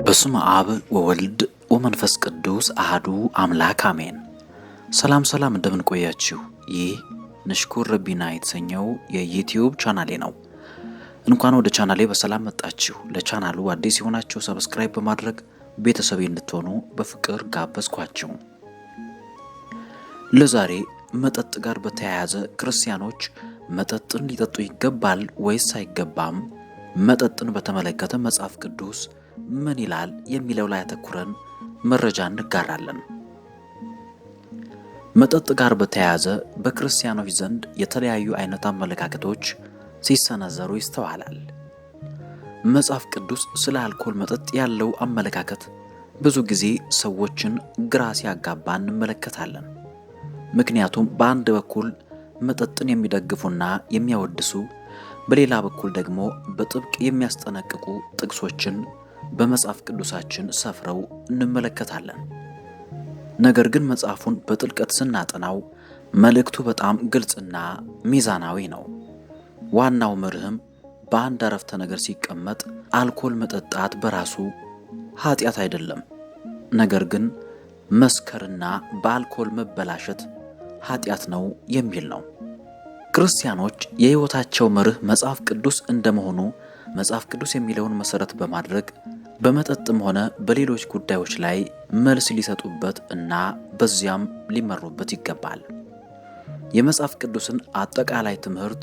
በስመ አብ ወወልድ ወመንፈስ ቅዱስ አህዱ አምላክ አሜን። ሰላም ሰላም፣ እንደምን ቆያችሁ? ይህ ንሽኩር ረቢና የተሰኘው የዩቲዩብ ቻናሌ ነው። እንኳን ወደ ቻናሌ በሰላም መጣችሁ። ለቻናሉ አዲስ የሆናችሁ subscribe በማድረግ ቤተሰቤ እንድትሆኑ በፍቅር ጋበዝኳችሁ። ለዛሬ መጠጥ ጋር በተያያዘ ክርስቲያኖች መጠጥን ሊጠጡ ይገባል ወይስ አይገባም፣ መጠጥን በተመለከተ መጽሐፍ ቅዱስ ምን ይላል የሚለው ላይ አተኩረን መረጃ እንጋራለን። መጠጥ ጋር በተያያዘ በክርስቲያኖች ዘንድ የተለያዩ አይነት አመለካከቶች ሲሰነዘሩ ይስተዋላል። መጽሐፍ ቅዱስ ስለ አልኮል መጠጥ ያለው አመለካከት ብዙ ጊዜ ሰዎችን ግራ ሲያጋባ እንመለከታለን። ምክንያቱም በአንድ በኩል መጠጥን የሚደግፉና የሚያወድሱ፣ በሌላ በኩል ደግሞ በጥብቅ የሚያስጠነቅቁ ጥቅሶችን በመጽሐፍ ቅዱሳችን ሰፍረው እንመለከታለን። ነገር ግን መጽሐፉን በጥልቀት ስናጠናው መልእክቱ በጣም ግልጽና ሚዛናዊ ነው። ዋናው መርህም በአንድ አረፍተ ነገር ሲቀመጥ አልኮል መጠጣት በራሱ ኃጢአት አይደለም፣ ነገር ግን መስከርና በአልኮል መበላሸት ኃጢአት ነው የሚል ነው። ክርስቲያኖች የሕይወታቸው መርህ መጽሐፍ ቅዱስ እንደመሆኑ መጽሐፍ ቅዱስ የሚለውን መሠረት በማድረግ በመጠጥም ሆነ በሌሎች ጉዳዮች ላይ መልስ ሊሰጡበት እና በዚያም ሊመሩበት ይገባል። የመጽሐፍ ቅዱስን አጠቃላይ ትምህርት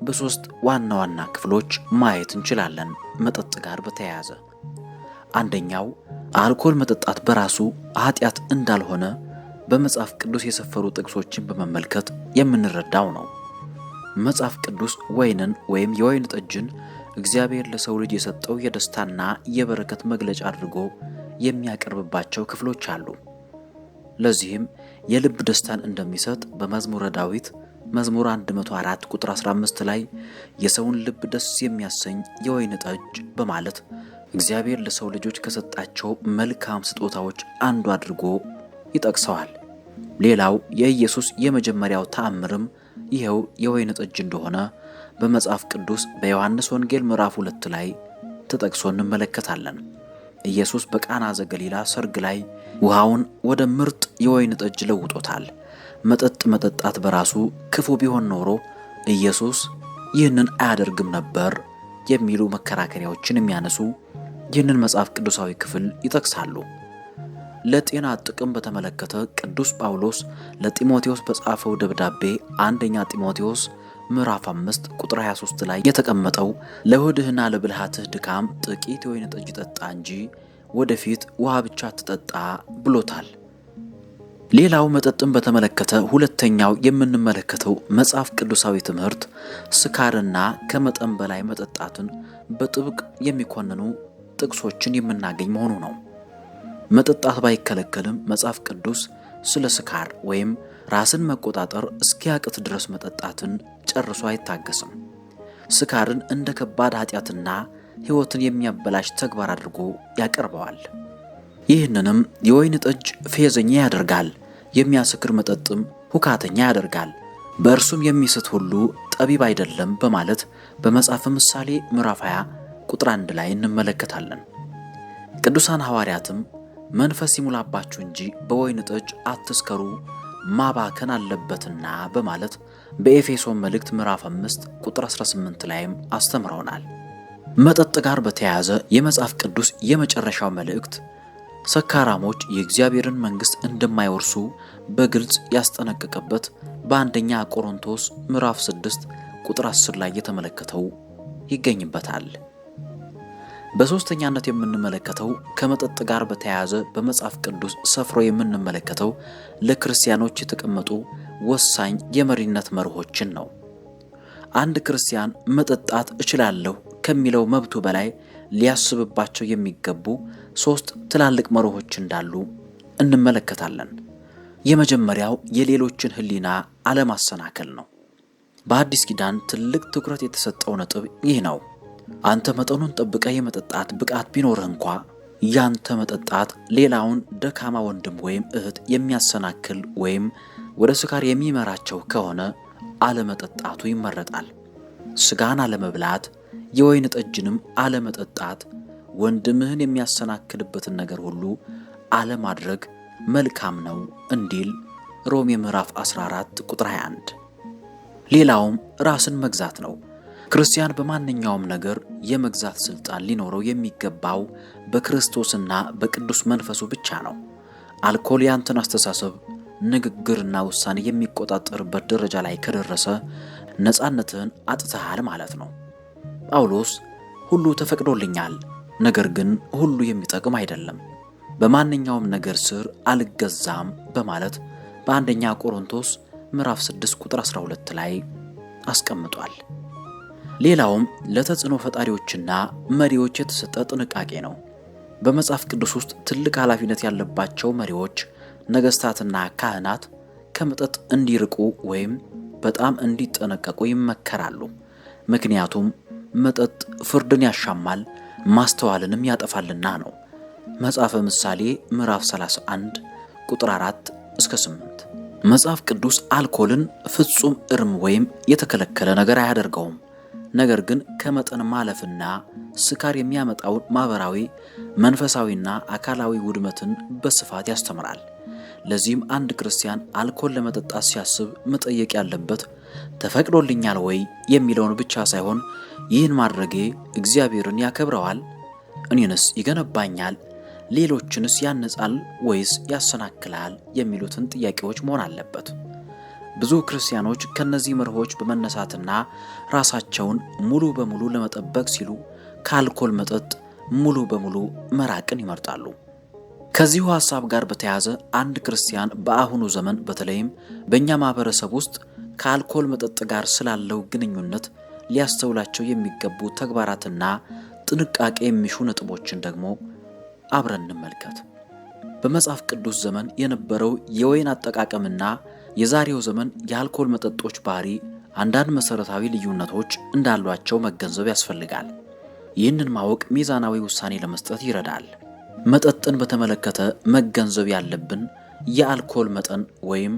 በሦስት ዋና ዋና ክፍሎች ማየት እንችላለን። መጠጥ ጋር በተያያዘ አንደኛው አልኮል መጠጣት በራሱ ኃጢአት እንዳልሆነ በመጽሐፍ ቅዱስ የሰፈሩ ጥቅሶችን በመመልከት የምንረዳው ነው። መጽሐፍ ቅዱስ ወይንን ወይም የወይን ጠጅን እግዚአብሔር ለሰው ልጅ የሰጠው የደስታና የበረከት መግለጫ አድርጎ የሚያቀርብባቸው ክፍሎች አሉ። ለዚህም የልብ ደስታን እንደሚሰጥ በመዝሙረ ዳዊት መዝሙር 104 ቁጥር 15 ላይ የሰውን ልብ ደስ የሚያሰኝ የወይን ጠጅ በማለት እግዚአብሔር ለሰው ልጆች ከሰጣቸው መልካም ስጦታዎች አንዱ አድርጎ ይጠቅሰዋል። ሌላው የኢየሱስ የመጀመሪያው ተአምርም ይኸው የወይን ጠጅ እንደሆነ በመጽሐፍ ቅዱስ በዮሐንስ ወንጌል ምዕራፍ 2 ላይ ተጠቅሶ እንመለከታለን። ኢየሱስ በቃና ዘገሊላ ሰርግ ላይ ውሃውን ወደ ምርጥ የወይን ጠጅ ለውጦታል። መጠጥ መጠጣት በራሱ ክፉ ቢሆን ኖሮ ኢየሱስ ይህንን አያደርግም ነበር የሚሉ መከራከሪያዎችን የሚያነሱ ይህንን መጽሐፍ ቅዱሳዊ ክፍል ይጠቅሳሉ። ለጤና ጥቅም በተመለከተ ቅዱስ ጳውሎስ ለጢሞቴዎስ በጻፈው ደብዳቤ አንደኛ ጢሞቴዎስ ምዕራፍ 5 ቁጥር 23 ላይ የተቀመጠው ለሆድህና ለብልሃትህ ድካም ጥቂት የወይን ጠጅ ጠጣ እንጂ ወደፊት ውሃ ብቻ ትጠጣ ብሎታል። ሌላው መጠጥን በተመለከተ ሁለተኛው የምንመለከተው መጽሐፍ ቅዱሳዊ ትምህርት ስካርና ከመጠን በላይ መጠጣትን በጥብቅ የሚኮንኑ ጥቅሶችን የምናገኝ መሆኑ ነው። መጠጣት ባይከለከልም መጽሐፍ ቅዱስ ስለ ስካር ወይም ራስን መቆጣጠር እስኪያቅት ድረስ መጠጣትን ጨርሶ አይታገስም። ስካርን እንደ ከባድ ኃጢአትና ሕይወትን የሚያበላሽ ተግባር አድርጎ ያቀርበዋል። ይህንንም የወይን ጠጅ ፌዘኛ ያደርጋል፣ የሚያሰክር መጠጥም ሁካተኛ ያደርጋል፣ በእርሱም የሚስት ሁሉ ጠቢብ አይደለም በማለት በመጽሐፈ ምሳሌ ምዕራፍ 20 ቁጥር 1 ላይ እንመለከታለን። ቅዱሳን ሐዋርያትም መንፈስ ይሙላባችሁ እንጂ በወይን ጠጅ አትስከሩ ማባከን አለበትና በማለት በኤፌሶን መልእክት ምዕራፍ 5 ቁጥር 18 ላይም አስተምረውናል። መጠጥ ጋር በተያያዘ የመጽሐፍ ቅዱስ የመጨረሻው መልእክት ሰካራሞች የእግዚአብሔርን መንግሥት እንደማይወርሱ በግልጽ ያስጠነቀቀበት በአንደኛ ቆሮንቶስ ምዕራፍ 6 ቁጥር 10 ላይ የተመለከተው ይገኝበታል። በሦስተኛነት የምንመለከተው ከመጠጥ ጋር በተያያዘ በመጽሐፍ ቅዱስ ሰፍሮ የምንመለከተው ለክርስቲያኖች የተቀመጡ ወሳኝ የመሪነት መርሆችን ነው። አንድ ክርስቲያን መጠጣት እችላለሁ ከሚለው መብቱ በላይ ሊያስብባቸው የሚገቡ ሦስት ትላልቅ መርሆች እንዳሉ እንመለከታለን። የመጀመሪያው የሌሎችን ሕሊና አለማሰናከል ነው። በአዲስ ኪዳን ትልቅ ትኩረት የተሰጠው ነጥብ ይህ ነው። አንተ መጠኑን ጠብቀህ የመጠጣት ብቃት ቢኖርህ እንኳ ያንተ መጠጣት ሌላውን ደካማ ወንድም ወይም እህት የሚያሰናክል ወይም ወደ ስካር የሚመራቸው ከሆነ አለመጠጣቱ ይመረጣል። ስጋን አለመብላት፣ የወይን ጠጅንም አለመጠጣት ወንድምህን የሚያሰናክልበትን ነገር ሁሉ አለማድረግ መልካም ነው እንዲል ሮሜ ምዕራፍ 14 ቁጥር 21። ሌላውም ራስን መግዛት ነው። ክርስቲያን በማንኛውም ነገር የመግዛት ስልጣን ሊኖረው የሚገባው በክርስቶስና በቅዱስ መንፈሱ ብቻ ነው። አልኮል ያንተን አስተሳሰብ፣ ንግግርና ውሳኔ የሚቆጣጠርበት ደረጃ ላይ ከደረሰ ነፃነትህን አጥተሃል ማለት ነው። ጳውሎስ ሁሉ ተፈቅዶልኛል፣ ነገር ግን ሁሉ የሚጠቅም አይደለም፣ በማንኛውም ነገር ስር አልገዛም በማለት በአንደኛ ቆሮንቶስ ምዕራፍ 6 ቁጥር 12 ላይ አስቀምጧል። ሌላውም ለተጽዕኖ ፈጣሪዎችና መሪዎች የተሰጠ ጥንቃቄ ነው። በመጽሐፍ ቅዱስ ውስጥ ትልቅ ኃላፊነት ያለባቸው መሪዎች፣ ነገሥታትና ካህናት ከመጠጥ እንዲርቁ ወይም በጣም እንዲጠነቀቁ ይመከራሉ። ምክንያቱም መጠጥ ፍርድን ያሻማል፣ ማስተዋልንም ያጠፋልና ነው። መጽሐፈ ምሳሌ ምዕራፍ 31 ቁጥር 4 እስከ 8። መጽሐፍ ቅዱስ አልኮልን ፍጹም እርም ወይም የተከለከለ ነገር አያደርገውም። ነገር ግን ከመጠን ማለፍና ስካር የሚያመጣውን ማኅበራዊ፣ መንፈሳዊና አካላዊ ውድመትን በስፋት ያስተምራል። ለዚህም አንድ ክርስቲያን አልኮል ለመጠጣት ሲያስብ መጠየቅ ያለበት ተፈቅዶልኛል ወይ የሚለውን ብቻ ሳይሆን ይህን ማድረጌ እግዚአብሔርን ያከብረዋል፣ እኔንስ ይገነባኛል፣ ሌሎችንስ ያንጻል ወይስ ያሰናክላል የሚሉትን ጥያቄዎች መሆን አለበት። ብዙ ክርስቲያኖች ከነዚህ መርሆች በመነሳትና ራሳቸውን ሙሉ በሙሉ ለመጠበቅ ሲሉ ከአልኮል መጠጥ ሙሉ በሙሉ መራቅን ይመርጣሉ። ከዚሁ ሐሳብ ጋር በተያያዘ አንድ ክርስቲያን በአሁኑ ዘመን በተለይም በእኛ ማህበረሰብ ውስጥ ከአልኮል መጠጥ ጋር ስላለው ግንኙነት ሊያስተውላቸው የሚገቡ ተግባራትና ጥንቃቄ የሚሹ ነጥቦችን ደግሞ አብረን እንመልከት። በመጽሐፍ ቅዱስ ዘመን የነበረው የወይን አጠቃቀምና የዛሬው ዘመን የአልኮል መጠጦች ባህሪ አንዳንድ መሰረታዊ ልዩነቶች እንዳሏቸው መገንዘብ ያስፈልጋል። ይህንን ማወቅ ሚዛናዊ ውሳኔ ለመስጠት ይረዳል። መጠጥን በተመለከተ መገንዘብ ያለብን የአልኮል መጠን ወይም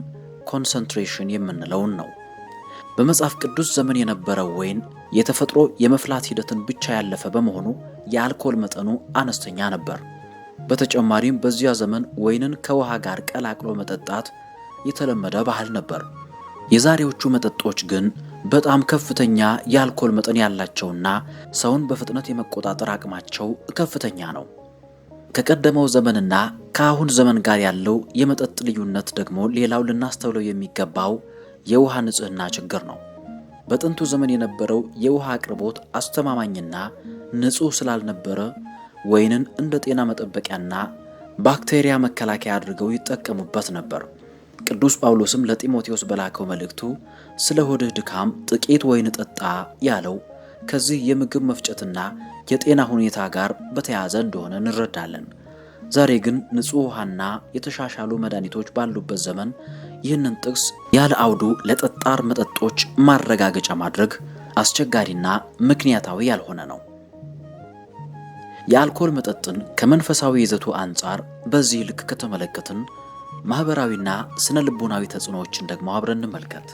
concentration የምንለውን ነው። በመጽሐፍ ቅዱስ ዘመን የነበረው ወይን የተፈጥሮ የመፍላት ሂደትን ብቻ ያለፈ በመሆኑ የአልኮል መጠኑ አነስተኛ ነበር። በተጨማሪም በዚያ ዘመን ወይንን ከውሃ ጋር ቀላቅሎ መጠጣት የተለመደ ባህል ነበር። የዛሬዎቹ መጠጦች ግን በጣም ከፍተኛ የአልኮል መጠን ያላቸውና ሰውን በፍጥነት የመቆጣጠር አቅማቸው ከፍተኛ ነው። ከቀደመው ዘመንና ከአሁን ዘመን ጋር ያለው የመጠጥ ልዩነት ደግሞ ሌላው ልናስተውለው የሚገባው የውሃ ንጽህና ችግር ነው። በጥንቱ ዘመን የነበረው የውሃ አቅርቦት አስተማማኝና ንጹህ ስላልነበረ ወይንን እንደ ጤና መጠበቂያና ባክቴሪያ መከላከያ አድርገው ይጠቀሙበት ነበር። ቅዱስ ጳውሎስም ለጢሞቴዎስ በላከው መልእክቱ ስለ ሆድህ ድካም ጥቂት ወይን ጠጣ ያለው ከዚህ የምግብ መፍጨትና የጤና ሁኔታ ጋር በተያያዘ እንደሆነ እንረዳለን። ዛሬ ግን ንጹሕ ውሃና የተሻሻሉ መድኃኒቶች ባሉበት ዘመን ይህንን ጥቅስ ያለ አውዱ ለጠጣር መጠጦች ማረጋገጫ ማድረግ አስቸጋሪና ምክንያታዊ ያልሆነ ነው። የአልኮል መጠጥን ከመንፈሳዊ ይዘቱ አንጻር በዚህ ልክ ከተመለከትን ማኅበራዊና ስነ ልቦናዊ ተጽዕኖዎችን ደግሞ አብረን እንመልከት።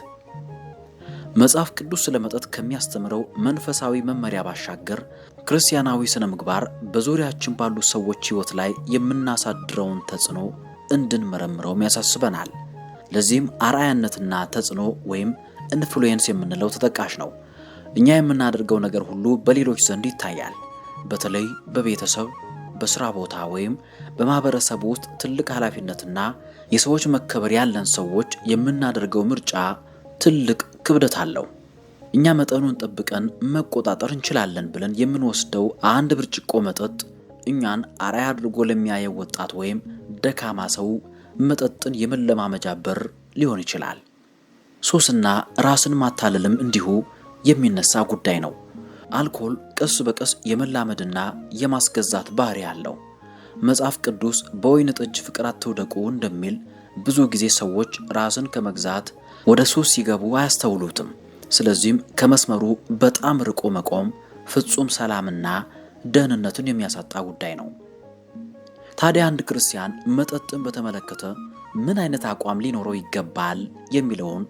መጽሐፍ ቅዱስ ስለ መጠጥ ከሚያስተምረው መንፈሳዊ መመሪያ ባሻገር ክርስቲያናዊ ስነ ምግባር በዙሪያችን ባሉ ሰዎች ሕይወት ላይ የምናሳድረውን ተጽዕኖ እንድንመረምረውም ያሳስበናል። ለዚህም አርአያነትና ተጽዕኖ ወይም influence የምንለው ተጠቃሽ ነው። እኛ የምናደርገው ነገር ሁሉ በሌሎች ዘንድ ይታያል። በተለይ በቤተሰብ፣ በስራ ቦታ ወይም በማህበረሰቡ ውስጥ ትልቅ ኃላፊነትና የሰዎች መከበር ያለን ሰዎች የምናደርገው ምርጫ ትልቅ ክብደት አለው። እኛ መጠኑን ጠብቀን መቆጣጠር እንችላለን ብለን የምንወስደው አንድ ብርጭቆ መጠጥ እኛን አርአያ አድርጎ ለሚያየው ወጣት ወይም ደካማ ሰው መጠጥን የመለማመጃ በር ሊሆን ይችላል። ሱስና ራስን ማታለልም እንዲሁ የሚነሳ ጉዳይ ነው። አልኮል ቀስ በቀስ የመላመድና የማስገዛት ባህሪ አለው። መጽሐፍ ቅዱስ በወይን ጠጅ ፍቅር አትውደቁ እንደሚል ብዙ ጊዜ ሰዎች ራስን ከመግዛት ወደ ሱስ ሲገቡ አያስተውሉትም። ስለዚህም ከመስመሩ በጣም ርቆ መቆም ፍጹም ሰላምና ደህንነትን የሚያሳጣ ጉዳይ ነው። ታዲያ አንድ ክርስቲያን መጠጥን በተመለከተ ምን አይነት አቋም ሊኖረው ይገባል የሚለውን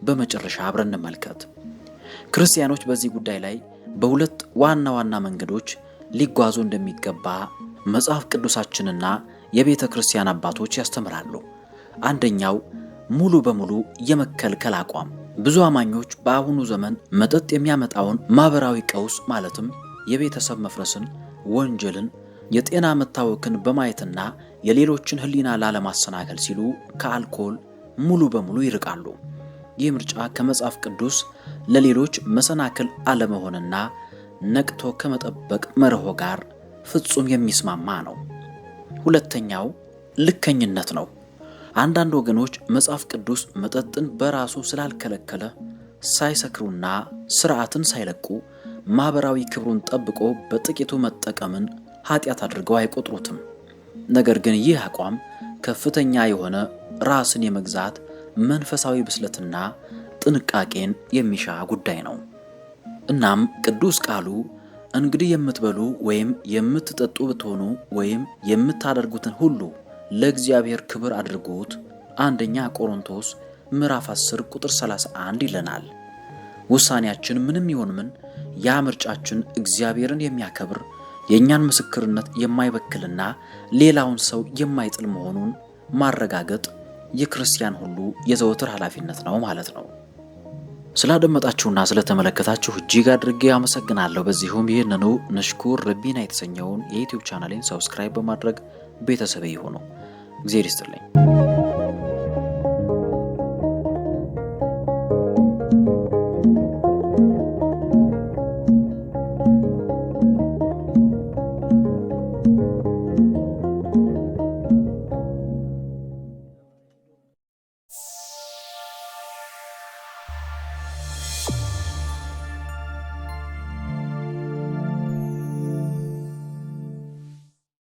በመጨረሻ አብረን እንመልከት። ክርስቲያኖች በዚህ ጉዳይ ላይ በሁለት ዋና ዋና መንገዶች ሊጓዙ እንደሚገባ መጽሐፍ ቅዱሳችንና የቤተ ክርስቲያን አባቶች ያስተምራሉ። አንደኛው ሙሉ በሙሉ የመከልከል አቋም። ብዙ አማኞች በአሁኑ ዘመን መጠጥ የሚያመጣውን ማህበራዊ ቀውስ ማለትም የቤተሰብ መፍረስን፣ ወንጀልን፣ የጤና መታወክን በማየትና የሌሎችን ሕሊና ላለማሰናከል ሲሉ ከአልኮል ሙሉ በሙሉ ይርቃሉ። ይህ ምርጫ ከመጽሐፍ ቅዱስ ለሌሎች መሰናክል አለመሆንና ነቅቶ ከመጠበቅ መርሆ ጋር ፍጹም የሚስማማ ነው። ሁለተኛው ልከኝነት ነው። አንዳንድ ወገኖች መጽሐፍ ቅዱስ መጠጥን በራሱ ስላልከለከለ ሳይሰክሩና ስርዓትን ሳይለቁ ማኅበራዊ ክብሩን ጠብቆ በጥቂቱ መጠቀምን ኃጢአት አድርገው አይቆጥሩትም። ነገር ግን ይህ አቋም ከፍተኛ የሆነ ራስን የመግዛት መንፈሳዊ ብስለትና ጥንቃቄን የሚሻ ጉዳይ ነው። እናም ቅዱስ ቃሉ እንግዲህ የምትበሉ ወይም የምትጠጡ ብትሆኑ ወይም የምታደርጉትን ሁሉ ለእግዚአብሔር ክብር አድርጉት፣ አንደኛ ቆሮንቶስ ምዕራፍ 10 ቁጥር 31 ይለናል። ውሳኔያችን ምንም ይሁን ምን ያ ምርጫችን እግዚአብሔርን የሚያከብር፣ የእኛን ምስክርነት የማይበክልና ሌላውን ሰው የማይጥል መሆኑን ማረጋገጥ የክርስቲያን ሁሉ የዘወትር ኃላፊነት ነው ማለት ነው። ስላደመጣችሁና ስለተመለከታችሁ እጅግ አድርጌ አመሰግናለሁ። በዚሁም ይህንኑ ንሽኩር ረቢና የተሰኘውን የ YouTube ቻናሌን subscribe በማድረግ ቤተሰቤ ይሁኑ። እግዚአብሔር ይስጥልኝ።